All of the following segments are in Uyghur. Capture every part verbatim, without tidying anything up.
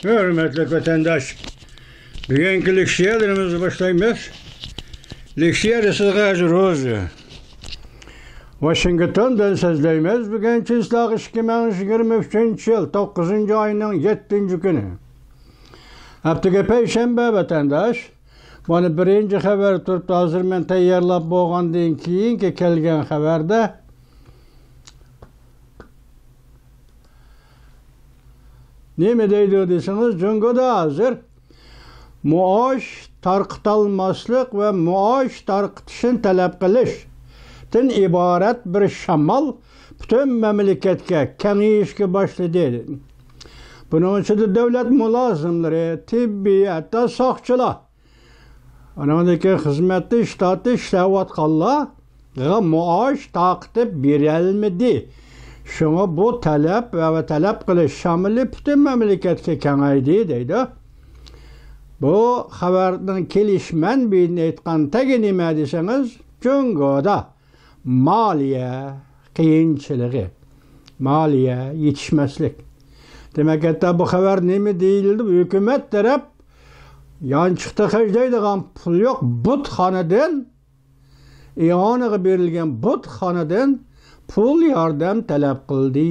ھۆرمەتلىك ۋەتەنداش، بۈگۈنكى لېكسىيەلىرىمىزنى باشلايمىز. لېكسىيە رىسىغاج روزى. ۋاشىنگتوندىن سۆزلەيمىز. بۈگۈن چىسلاغ ئىككى مىڭ يىگىرمە ئۈچىنچى يىل، توققۇزىنچى ئاينىڭ يەتتىنچى كۈنى. ھەپتىگە پەيشەنبە، ۋەتەنداش. مانا بىرىنچى خەۋەر تۇرۇپتۇ. ھازىر مەن تەييارلاپ بولغاندىن كېيىنكى كەلگەن خەۋەردە نېمە دەيدۇ دېسىڭىز، جۇڭگودا ھازىر مائاش تارقىتالماسلىق ۋە مائاش تارقىتىشنى تەلەپ قىلىشتىن ئىبارەت بىر شامال پۈتۈن مەملىكەتكە كېڭىيىشكە باشلىدى. بۇنىڭ ئىچىدە دۆلەت مۇلازىملىرى، تېببىي، ھەتتا ساقچىلار، ئانىڭدىن كېيىن خىزمەتتە، شتاتتا ئىشلەۋاتقانلارغا مائاش تارقىتىپ بېرەلمىدى. شۇڭا بۇ تەلەپ ۋە تەلەپ قىلىش شامىلى پۈتۈن مەملىكەتكە كېڭەيدى، دەيدۇ. بۇ خەۋەرنىڭ كېلىش مەنبىيىنى ئېيتقان تېگى نېمە دېسىڭىز، جۇڭگودا مالىيە قىيىنچىلىقى، مالىيە يېتىشمەسلىك. دېمەك، ھەتتا بۇ خەۋەر نېمە دېيىلدى؟ ھۆكۈمەت تەرەپ يانچۇقتا خەجلەيدىغان پۇل يوق، بۇتخانىدىن، ئىئانىغا بېرىلگەن بۇتخانىدىن پۇل ياردەم تەلەپ قىلدى.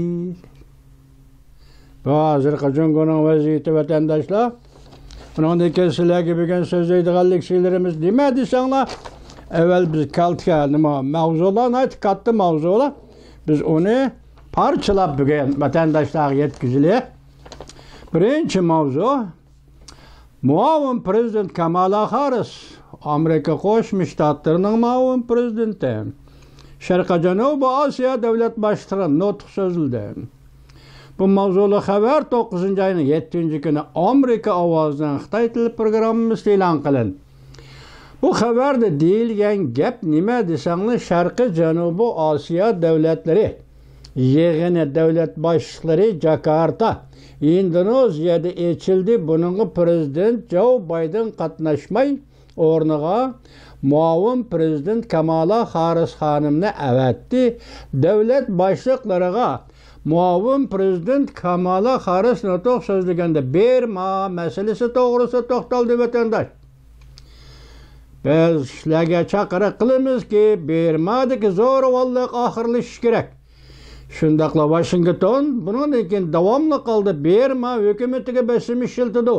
بۇ ھازىرقى جۇڭگونىڭ ۋەزىيىتى، ۋەتەنداشلار. ئۇنىڭدىن كېيىن سىلەرگە بۈگۈن سۆزلەيدىغان لېكسىيەلىرىمىز نېمە دېسەڭلار، ئەۋۋەل بىز كالتە نېمە ماۋزۇلار، ناھايىتى كاتتا ماۋزۇلار. بىز ئۇنى پارچىلاپ بۈگۈن ۋەتەنداشلارغا يەتكۈزىلى. بىرىنچى ماۋزۇ، مۇئاۋىن پىرېزىدېنت كامالا خاررىس، ئامېرىكا قوشما شتاتلىرىنىڭ مۇئاۋىن پىرېزىدېنتى، شەرقىي جەنۇبىي ئاسىيا دۆلەت باشلىقلىرى نۇتۇق سۆزلىدى. بۇ ماۋزۇلۇق خەۋەر توققۇزىنچى ئاينىڭ يەتتىنچى كۈنى ئامېرىكا ئاۋازىنىڭ خىتاي تىل پروگراممىسىدا ئېلان قىلىندى. بۇ خەۋەردە دېيىلگەن گەپ نېمە دېسەڭلار، شەرقىي جەنۇبىي ئاسىيا دۆلەتلىرى يىغىنى، دۆلەت باشلىقلىرى جاكارتا، ئىندونېزىيەدە ئېچىلدى. بۇنىڭغا پىرېزىدېنت جو بايدېن قاتناشماي، ئورنىغا مۇئاۋىن پىرېزىدېنت كامالا خاررىس خانىمنى ئەۋەتتى. دۆلەت باشلىقلىرىغا مۇئاۋىن پىرېزىدېنت كامالا خاررىس نۇتۇق سۆزلىگەندە، بىرما مەسىلىسى توغرىسىدا توختالدى، ۋەتەنداش. بىز سىلەرگە چاقىرىق قىلىمىزكى، بىرمادىكى زورىۋاللىق ئاخىرلىشىشى كېرەك. شۇنداقلا ۋاشىنگتون بۇنىڭدىن كېيىن داۋاملىق ھالدا بىرما ھۆكۈمىتىگە بېسىم ئىشلىتىدۇ.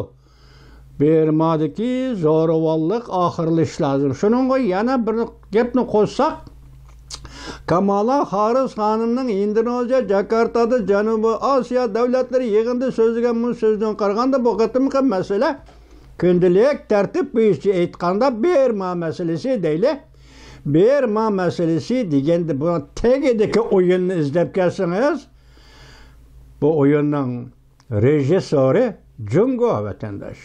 بىرمادىكى زورىۋاللىق ئاخىرلىشىشى لازىم. شۇنىڭغا يەنە بىر گەپنى قوشساق، كامالا خاررىس خانىمنىڭ ئىندونېزىيە، جاكارتادا جەنۇبىي ئاسىيا دۆلەتلىرى يىغىنىدا سۆزلىگەن بۇ سۆزدىن قارىغاندا، بۇ قېتىمقى مەسىلە كۈندىلىك تەرتىپ بويىچە ئېيتقاندا، بىرما مەسىلىسى دەيلى. بىرما مەسىلىسى دېگەندە، بۇ تېگىدىكى ئويۇننى ئىزدەپ كەلسىڭىز، بۇ ئويۇننىڭ رېژىسسورى جۇڭگو، ۋەتەنداش.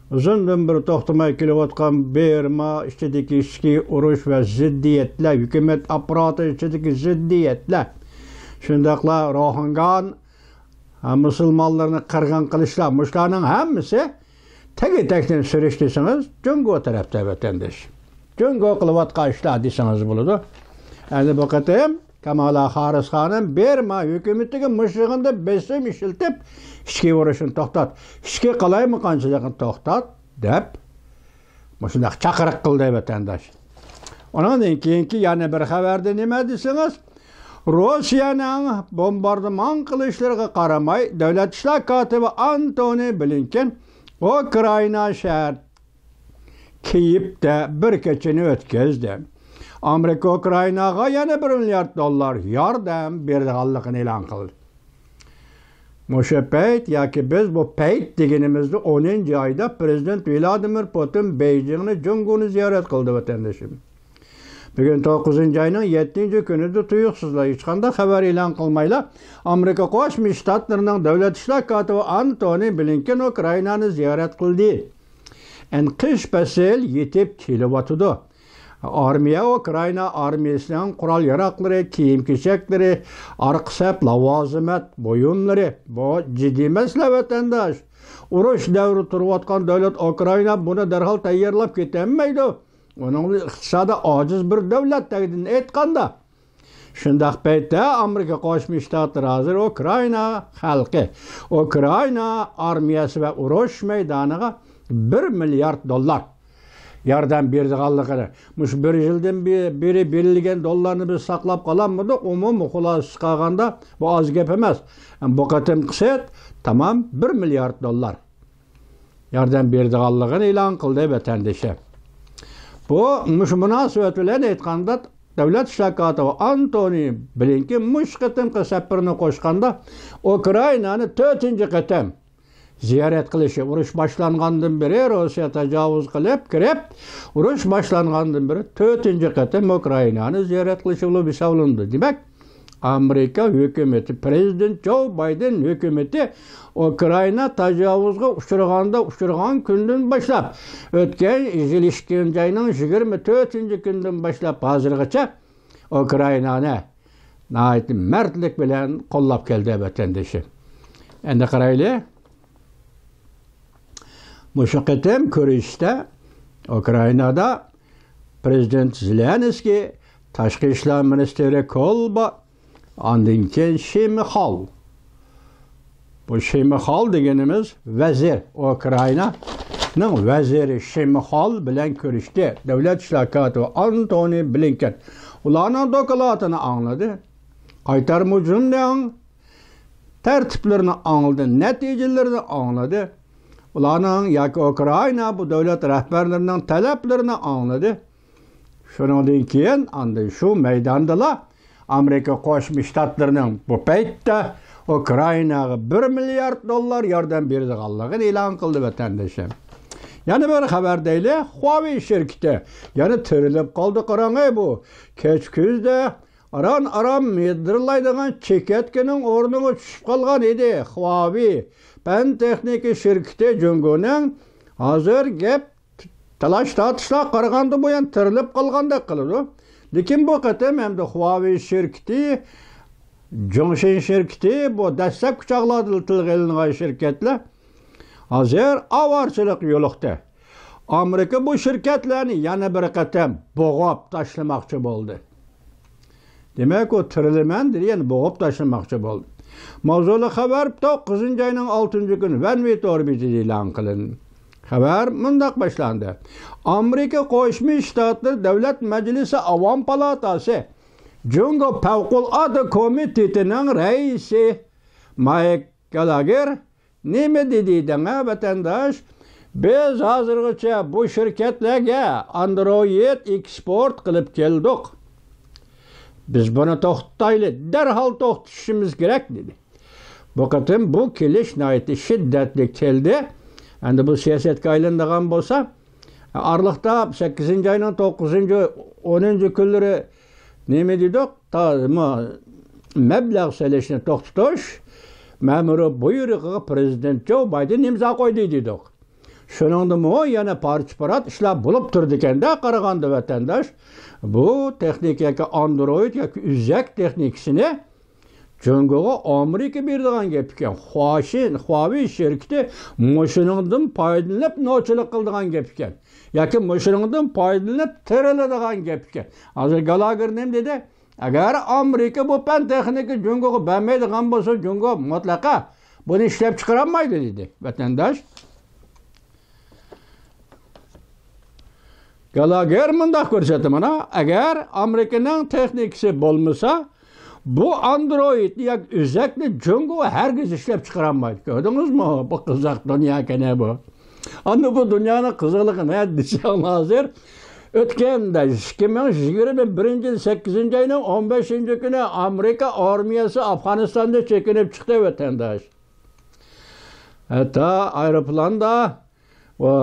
ئۇزۇندىن بېرى توختىماي كېلىۋاتقان بىرما ئىچىدىكى ئىچكى ئۇرۇش ۋە زىددىيەتلەر، ھۆكۈمەت ئاپپاراتى ئىچىدىكى زىددىيەتلەر، شۇنداقلا روھىنگان ھە، مۇسۇلمانلارنى قىرغىن قىلىشلار، مۇشۇلارنىڭ ھەممىسى تەگى تەكتىن سۈرۈش دېسىڭىز، جۇڭگو تەرەپتە، ۋەتەنداش. جۇڭگو قىلىۋاتقان ئىشلار دېسىڭىز بولىدۇ. ئەمدى بۇ قېتىم كامالا خاررىس خانىم بىرما ھۆكۈمىتىگە مۇشۇ يىغىندا بېسىم ئىشلىتىپ، ئىچكى ئۇرۇشنى توختات، ئىچكى قالايمىقانچىلىقنى توختات، دەپ مۇشۇنداق چاقىرىق قىلدى، ۋەتەنداش. ئۇنىڭدىن كېيىنكى يەنە بىر خەۋەردە نېمە دېسىڭىز، روسىيەنىڭ بومباردىمان قىلىشلىرىغا قارىماي، دۆلەت ئىشلار كاتىپى ئانتونى بلىنكېن ئۇكرائىنا شەھەر كىيىۋتە بىر كېچىنى ئۆتكۈزدى. ئامېرىكا ئۇكرائىناغا يەنە بىر مىليارد دوللار ياردەم بېرىدىغانلىقىنى ئېلان قىلدى. مۇشۇ پەيت ياكى بىز بۇ پەيت دېگىنىمىزدە ئونىنچى ئايدا پىرېزىدېنت ۋلادىمىر پۇتىن بېيجىڭنى، جۇڭگونى زىيارەت قىلدى، ۋەتەندىشىم. بۈگۈن توققۇزىنچى ئاينىڭ يەتتىنچى كۈنىدە تۇيۇقسىزلا، ھېچقانداق خەۋەر ئېلان قىلمايلا، ئامېرىكا قوشما شتاتلىرىنىڭ دۆلەت ئىشلار كاتىپى ئانتونى بلىنكېن ئۇكرائىنانى زىيارەت قىلدى. ئەن قىش پەسىل يېتىپ كېلىۋاتىدۇ. ئارمىيە، ئۇكرائىنا ئارمىيەسىنىڭ قورال-ياراغلىرى، كىيىم-كېچەكلىرى، ئارقا سەپ لاۋازىمەت بۇيۇملىرى، بۇ جىددىي مەسىلە، ۋەتەنداش. ئۇرۇش دەۋرى تۇرۇۋاتقان دۆلەت ئۇكرائىنا بۇنى دەرھال تەييارلاپ كېتەلمەيدۇ. ئۇنىڭ ئىقتىسادى ئاجىز بىر دۆلەت، تەگدىن ئېيتقاندا. شۇنداق پەيتتە ئامېرىكا قوشما شتاتلىرى ھازىر ئۇكرائىنا خەلقى، ئۇكرائىنا ئارمىيەسى ۋە ئۇرۇش مەيدانىغا بىر مىليارد دوللار ياردەم بېرىدىغانلىقىنى، مۇشۇ بىر يىلدىن بېرى بېرىلگەن دوللارنى بىز ساقلاپ قالالمىدۇق، ئومۇمىي خۇلاسىسى قالغاندا بۇ ئاز گەپ ئەمەس. بۇ قېتىمقى سېيىت تامام بىر مىليارد دوللار ياردەم بېرىدىغانلىقىنى ئېلان قىلدى ۋەتەندىشى. بۇ، مۇشۇ مۇناسىۋەت بىلەن ئېيتقاندا، دۆلەت ئىشلار كاتىپى ئانتونى بلىنكېن مۇشۇ قېتىمقى سەپىرىنى قوشقاندا، ئۇكرائىنانى تۆتىنچى قېتىم زىيارەت قىلىشى، ئۇرۇش باشلانغاندىن بېرى، روسىيە تاجاۋۇز قىلىپ كىرىپ، ئۇرۇش باشلانغاندىن بېرى تۆتىنچى قېتىم ئۇكرائىنانى زىيارەت قىلىشى بولۇپ ھېسابلىنىدۇ. دېمەك، ئامېرىكا ھۆكۈمىتى، پرېزىدېنت جو بايدېن ھۆكۈمىتى ئۇكرائىنا تاجاۋۇزغا ئۇچرىغاندا، ئۇچرىغان كۈندىن باشلاپ، ئۆتكەن يىل ئىككىنچى ئاينىڭ يىگىرمە تۆتىنچى كۈنىدىن باشلاپ ھازىرغىچە ئۇكرائىنانى ناھايىتى مەردلىك بىلەن قوللاپ كەلدى، ۋەتەندىشى. ئەمدى قارايلى. مۇشۇ قېتىم كۆرۈشۈشتە ئۇكرائىنادا پرېزىدېنت زېلېنسكىي، تاشقى ئىشلار مىنىستىرى كولبا، ئاندىن كېيىن شىمخال. بۇ شىمخال دېگىنىمىز ۋەزىر، ئۇكرائىنانىڭ ۋەزىرى شىمخال بىلەن كۆرۈشتى. دۆلەت ئىشلار كاتىپى ئانتونى بلىنكېن. ئۇلارنىڭ دوكلاتىنى ئاڭلىدى. قايتارما ھۇجۇمنىڭ تەرتىپلىرىنى ئاڭلىدى، نەتىجىلىرىنى ئاڭلىدى. ئۇلارنىڭ ياكى ئۇكرائىنا بۇ دۆلەت رەھبەرلىرىنىڭ تەلەپلىرىنى ئاڭلىدى. شۇنىڭدىن كېيىن ئاندىن شۇ مەيداندىلا ئامېرىكا قوشما شتاتلىرىنىڭ بۇ پەيتتە ئۇكرائىناغا بىر مىليارد دوللار ياردەم بېرىدىغانلىقىنى ئېلان قىلدى، ۋەتەندىشىم. يەنە بىر خەۋەر دەيلى، خۇاۋېي شىركىتى يەنە تىرىلىپ قالدى، قاراڭەي بۇ. كەچ كۈزدە ئاران-ئاران مىدىرلايدىغان چېكەتكىنىڭ ئورنىغا چۈشۈپ قالغان ئىدى. خۇاۋېي پەن تېخنىكا شىركىتى جۇڭگونىڭ ھازىر گەپ تالاش-تارتىشلار قارىغاندا بۇ يەنە تىرىلىپ قالغاندەك قىلىدۇ. لېكىن بۇ قېتىم ئەمدى خۇاۋېي شىركىتى، جۇڭشىن شىركىتى، بۇ دەسلەپكى چاغلاردا تىلغا ئېلىنغان شىركەتلەر ھازىر ئاۋارىچىلىققا يولۇقتى. ئامېرىكا بۇ شىركەتلەرنى يەنە بىر قېتىم بوغۇپ تاشلىماقچى بولدى. دېمەك، ئۇ تىرىلىمەن دېدى، يەنە بوغۇپ تاشلىماقچى بولدى. ماۋزۇلۇق خەۋەر توققۇزىنچى ئاينىڭ ئالتىنچى كۈنى ۋەنۋى تور بېتىدە ئېلان قىلىندى. خەۋەر مۇنداق باشلاندى. ئامېرىكا قوشما شتاتلىرى دۆلەت مەجلىسى ئاۋام پالاتاسى جۇڭگو پەۋقۇلئاددە كومىتېتىنىڭ رەئىسى مايك گالاگېر نېمە دېدى دەڭە، ۋەتەنداش؟ بىز ھازىرغىچە بۇ شىركەتلەرگە ئاندرويىد ئېكسپورت قىلىپ كەلدۇق. بىز بۇنى توختىتايلى، دەرھال توختىتىشىمىز كېرەك، دېدى. بۇ قېتىم بۇ كېلىش ناھايىتى شىددەتلىك كەلدى. ئەمدى بۇ سىياسەتكە ئايلىنىدىغان بولسا، ئارىلىقتا سەككىزىنچى ئاينىڭ توققۇزىنچى، ئونىنچى كۈنلىرى نېمە دېدۇق؟ تا-، ما-، مەبلەغ سېلىشنى توختىتىش مەمۇرىي بۇيرۇقىغا پرېزىدېنت جو بايدېن ئىمزا قويدى دېدۇق. شۇنىڭدىمۇ يەنە پارچە-پۇرات ئىشلار بولۇپ تۇرىدىكەندە قارىغاندا، ۋەتەنداش، بۇ تېخنىكا ياكى ئاندرويىد ياكى ئۈزەك تېخنىكىسىنى جۇڭگوغا ئامېرىكا بېرىدىغان گەپ ئىكەن. خۇاشىن، خۇاۋېي شىركىتى مۇشۇنىڭدىن پايدىلىنىپ نوچىلىق قىلىدىغان گەپ ئىكەن. ياكى مۇشۇنىڭدىن پايدىلىنىپ تىرىلىدىغان گەپ ئىكەن. ھازىر گالاگېر نېمە دېدى؟ ئەگەر ئامېرىكا بۇ پەن تېخنىكا جۇڭگوغا بەرمەيدىغان بولسا، جۇڭگو مۇتلەقا بۇنى ئىشلەپ چىقىرالمايدۇ دېدى، ۋەتەنداش. گالاگېر مۇنداق كۆرسەتتى، مانا، ئەگەر ئامېرىكىنىڭ تېخنىكىسى بولمىسا، بۇ ئاندرويىدنى ياكى ئۈزەكنى جۇڭگو ھەرگىز ئىشلەپ چىقىرالمايدۇ. كۆردىڭىزمۇ؟ بۇ قىزىق دۇنيا ئىكەن بۇ. ئەمدى بۇ دۇنيانىڭ قىزىقلىقى نەدە دېسەڭ، ھازىر ئۆتكەندە، ئىككى مىڭ يىگىرمە بىرىنچى يىل سەككىزىنچى ئاينىڭ ئون بەشىنچى كۈنى ئامېرىكا ئارمىيەسى ئافغانىستاندىن چېكىنىپ چىقتى، ۋەتەنداش. ھەتتا ئايروپىلاندا، ۋە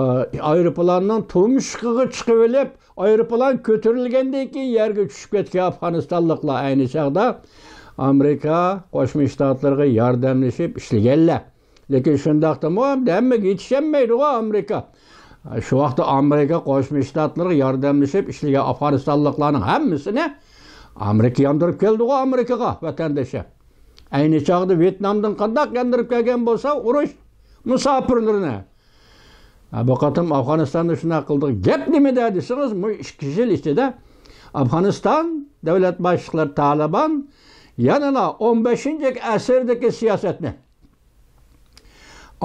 ئايروپىلاننىڭ تۇمشۇقىغا چىقىۋېلىپ، ئايروپىلان كۆتۈرۈلگەندىن كېيىن يەرگە چۈشۈپ كەتكەن ئافغانىستانلىقلار ئەينى چاغدا ئامېرىكا قوشما شتاتلىرىغا ياردەملىشىپ ئىشلىگەنلەر. لېكىن شۇنداقتىمۇ ھەممىگە يېتىشەلمەيدىغۇ ئامېرىكا. شۇ ۋاقىتتا ئامېرىكا قوشما شتاتلىرىغا ياردەملىشىپ ئىشلىگەن ئافغانىستانلىقلارنىڭ ھەممىسىنى ئامېرىكا ياندۇرۇپ كەلدىغۇ ئامېرىكىغا، ۋەتەندىشى. ئەينى چاغدا ۋيېتنامدىن قانداق ياندۇرۇپ كەلگەن بولسا ئۇرۇش مۇساپىرلىرىنى. ھە، بۇ قېتىم ئافغانىستاندا شۇنداق قىلدۇق. گەپ نېمىدە دېسىڭىز، مۇ ئىككى يىل ئىچىدە ئافغانىستان دۆلەت باشلىقلىرى تالىبان يەنىلا ئون بەشىنچى ئەسىردىكى سىياسەتنى،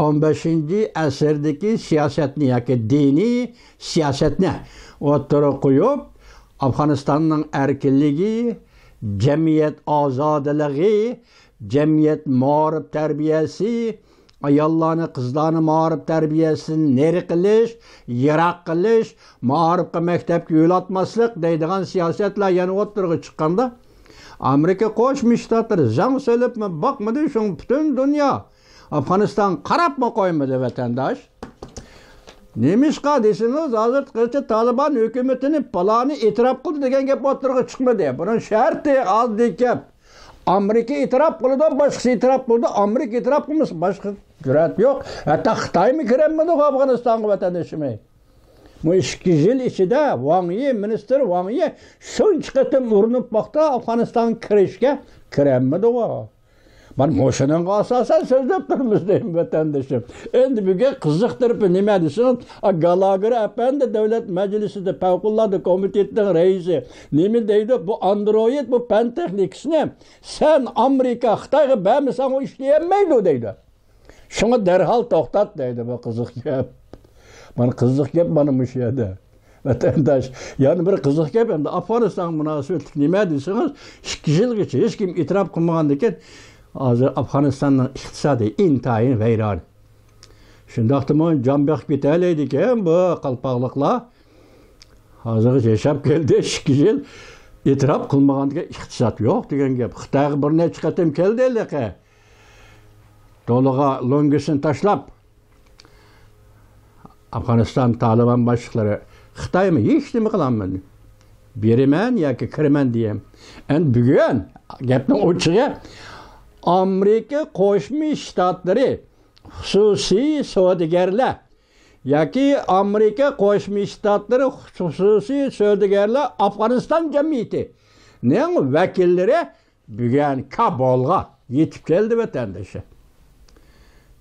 ئون بەشىنچى ئەسىردىكى سىياسەتنى ياكى دىنىي سىياسەتنى ئوتتۇرىغا قويۇپ، ئافغانىستاننىڭ ئەركىنلىكى، جەمئىيەت ئازادىلىقى، جەمئىيەت مائارىپ تەربىيەسى، ئاياللارنى، قىزلارنى مائارىپ تەربىيەسىدىن نېرى قىلىش، يىراق قىلىش، مائارىپقا، مەكتەپكە يولاتماسلىق دەيدىغان سىياسەتلەر يەنە ئوتتۇرىغا چىققاندا، ئامېرىكا قوشما شتاتلىرى زاڭ سېلىپمۇ باقمىدى، شۇڭا پۈتۈن دۇنيا ئافغانىستانغا قاراپمۇ قويمىدى، ۋەتەنداش. نېمىشقا دېسىڭىز، ھازىرغىچە تالىبان ھۆكۈمىتىنى پالانى ئېتىراپ قىلدى دېگەن گەپ ئوتتۇرىغا چىقمىدى. بۇنىڭ شەرتى ئاددىي گەپ. ئامېرىكا ئېتىراپ قىلىدۇ، باشقىسى ئېتىراپ قىلىدۇ. ئامېرىكا ئېتىراپ قىلمىسا، باشقا جۈرئەت يوق. ھەتتا خىتايمۇ كىرەلمىدى ئافغانىستانغا، ۋەتەندىشىمىز. بۇ ئىككى يىل ئىچىدە ۋاڭ يى، مىنىستىر ۋاڭ يى شۇنچە قېتىم ئۇرۇنۇپ باقتى، ئافغانىستانغا كىرىشكە كىرەلمىدىغۇ. مانا مۇشۇنىڭغا ئاساسەن سۆزلەپ تۇرىمىز دەيمەن، ۋەتەندىشىم. ئەمدى بۈگۈن قىزىق تەرىپى نېمە دېسىڭىز، گالاگېر ئەپەندى دۆلەت مەجلىسىدە پەۋقۇلئاددە كومىتېتنىڭ رەئىسى نېمە دەيدۇ؟ بۇ ئاندرويىد، بۇ پەن تېخنىكىسىنى سەن ئامېرىكا، خىتايغا بەرمىسەڭ ئۇ ئىشلىيەلمەيدۇ دەيدۇ. شۇڭا دەرھال توختات دەيدۇ. بۇ قىزىق گەپ. مانا قىزىق گەپ مانا مۇشۇ يەردە. ۋەتەنداش، يەنە بىر قىزىق گەپ، ئەمدى ئافغانىستانغا مۇناسىۋەتلىك نېمە دېسىڭىز، ئىككى يىلغىچە ھېچ كىم ئېتىراپ قىلمىغاندىكىن، ھازىر ئافغانىستاننىڭ ئىقتىسادى ئىنتايىن ۋەيران. شۇنداقتىمۇ جان بېقىپ كېتەلەيدىكەن بۇ قالپاقلىقلار. ھازىرغىچە ياشاپ كەلدى، ئىككى يىل ئېتىراپ قىلمىغاندىكىن ئىقتىساد يوق دېگەن گەپ. خىتايغا بىر نەچچە قېتىم كەلدى ھېلىقى. تولىغا لوڭگىسىنى تاشلاپ، ئافغانىستان تالىبان باشلىقلىرى، خىتايمۇ ھېچ نېمە قىلالمىدى. بېرىمەن ياكى كىرىمەن دېيەم. ئەمدى بۈگۈن گەپنىڭ ئوچۇقى، ئامېرىكا قوشما شتاتلىرى خۇسۇسىي سودىگەرلەر ياكى ئامېرىكا قوشما شتاتلىرى خۇسۇسىي سودىگەرلەر ئافغانىستان جەمئىيىتىنىڭ ۋەكىللىرى بۈگۈن كابۇلغا يېتىپ كەلدى، ۋەتەندىشى.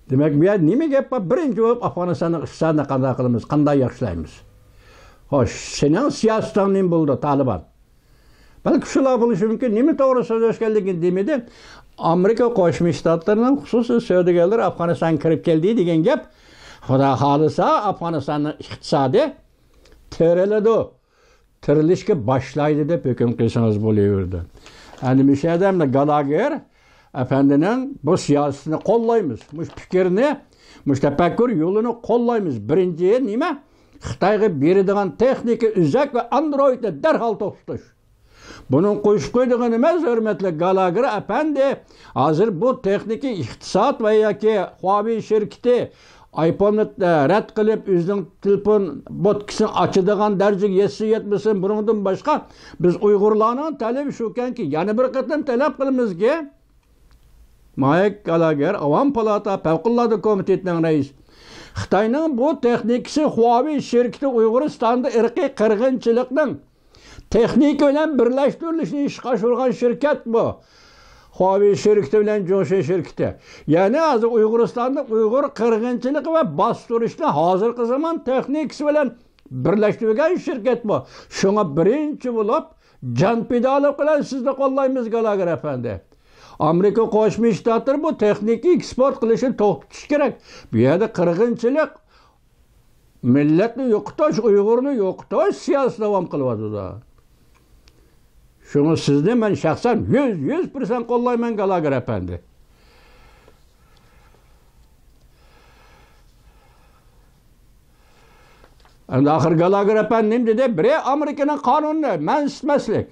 دېمەك، بۇ يەردە نېمە گەپ بار؟ بىرىنچى بولۇپ ئافغانىستاننىڭ ئىقتىسادىنى قانداق قىلىمىز، قانداق ياخشىلايمىز؟ خوش، سېنىڭ سىياسىتىڭ نېمە بولىدۇ، تالىبان؟ بەلكى شۇلار بولۇشى مۇمكىن. نېمە توغرا سۆزلەشكەنلىكىنى دېمىدى. ئامېرىكا قوشما شتاتلىرىنىڭ خۇسۇسىي سودىگەرلىرى ئافغانىستانغا كىرىپ كەلدى دېگەن گەپ. خۇدا خالىسا، ئافغانىستاننىڭ ئىقتىسادى تىرىلىدۇ، تىرىلىشكە باشلايدۇ دەپ ھۆكۈم قىلسىڭىز بولۇۋېرىدۇ. ئەمدى مۇشۇ يەردە مانا گالاگېر ئەپەندىنىڭ بۇ سىياسىتىنى قوللايمىز. مۇشۇ پىكىرنى، مۇشۇ تەپەككۇر يولىنى قوللايمىز. بىرىنچى نېمە؟ خىتايغا بېرىدىغان تېخنىكا ئۆزەك ۋە ئاندرويدنى دەرھال توختىتىش. بۇنىڭ قوشۇپ قويىدىغىنى ئەمەس، ھۆرمەتلىك گالاگېر ئەپەندى. ھازىر بۇ تېخنىكا ئىقتىساد ۋە ياكى خۇاۋېي شىركىتى ئايفوننى، ئە، رەت قىلىپ، ئۆزىنىڭ تېلېفون بوتكىسىنى ئاچىدىغان دەرىجىگە يەتسە يەتمىسۇن، بۇنىڭدىن باشقا بىز ئۇيغۇرلارنىڭ تەلىپى شۇكەنكى، يەنە بىر قېتىم تەلەپ قىلىمىزكى، مايك گالاگېر، ئاۋام پالاتا پەۋقۇلئاددە كومىتېتىنىڭ رەئىسى، خىتاينىڭ بۇ تېخنىكىسى خۇاۋېي شىركىتى ئۇيغۇرىستاندا ئىرقىي قىرغىنچىلىقنىڭ تېخنىكا بىلەن بىرلەشتۈرۈلۈشنى ئىشقا ئاشۇرغان شىركەت بۇ. خۇاۋېي شىركىتى بىلەن جۇڭشىن شىركىتى. يەنى ھازىر ئۇيغۇرىستاندا ئۇيغۇر قىرغىنچىلىقى ۋە باستۇرۇشنى ھازىرقى زامان تېخنىكىسى بىلەن بىرلەشتۈرگەن شىركەت بۇ. شۇڭا بىرىنچى بولۇپ جان پىدالىق بىلەن سىزنى قوللايمىز، گالاگېر ئەپەندى. ئامېرىكا قوشما شتاتلىرى بۇ تېخنىكا ئېكسپورت قىلىشنى توختىتىش كېرەك. بۇ يەردە قىرغىنچىلىق، مىللەتنى يوقىتىش، ئۇيغۇرنى يوقىتىش سىياسىتى داۋام قىلىۋاتىدۇ. شۇڭا سىزنى مەن شەخسەن يۈز، يۈز پىرسەنت قوللايمەن، گالاگېر ئەپەندى. ئەمدى ئاخىر گالاگېر ئەپەندى نېمە دېدى؟ بىرى ئامېرىكىنىڭ قانۇنىنى مەنسىتمەسلىك،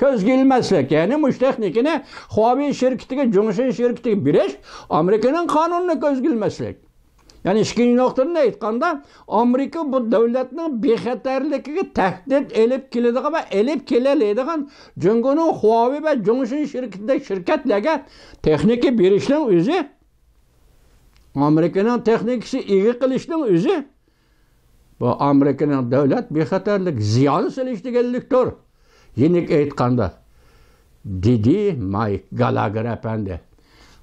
كۆزگە ئىلماسلىق، يەنى مۇشۇ تېخنىكىنى خۇاۋېي شىركىتىگە، جۇڭشىن شىركىتىگە بېرىش ئامېرىكىنىڭ قانۇنىنى كۆزگە ئىلماسلىق. يەنى ئىككىنچى نۇقتىدىن ئېيتقاندا، ئامېرىكا بۇ دۆلەتنىڭ بىخەتەرلىكىگە تەھدىت ئېلىپ كېلىدىغان ۋە ئېلىپ كېلەلەيدىغان جۇڭگونىڭ خۇاۋېي ۋە جۇڭشىن شىركىتىدەك شىركەتلەرگە تېخنىكا بېرىشنىڭ ئۆزى، ئامېرىكىنىڭ تېخنىكىسى ئىگە قىلىشنىڭ ئۆزى بۇ ئامېرىكىنىڭ دۆلەت بىخەتەرلىك زىيان سېلىش دېگەنلىكتۇر. يېنىك ئېيتقاندا، دېدى مايك گالاگېر ئەپەندى.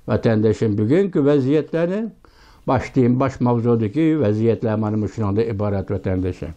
ۋەتەندىشىم، بۈگۈنكى ۋەزىيەتلەرنى، باشتىن باش ماۋزۇدىكى ۋەزىيەتلەر مانا مۇشۇنىڭدىن ئىبارەت، ۋەتەندىشىم.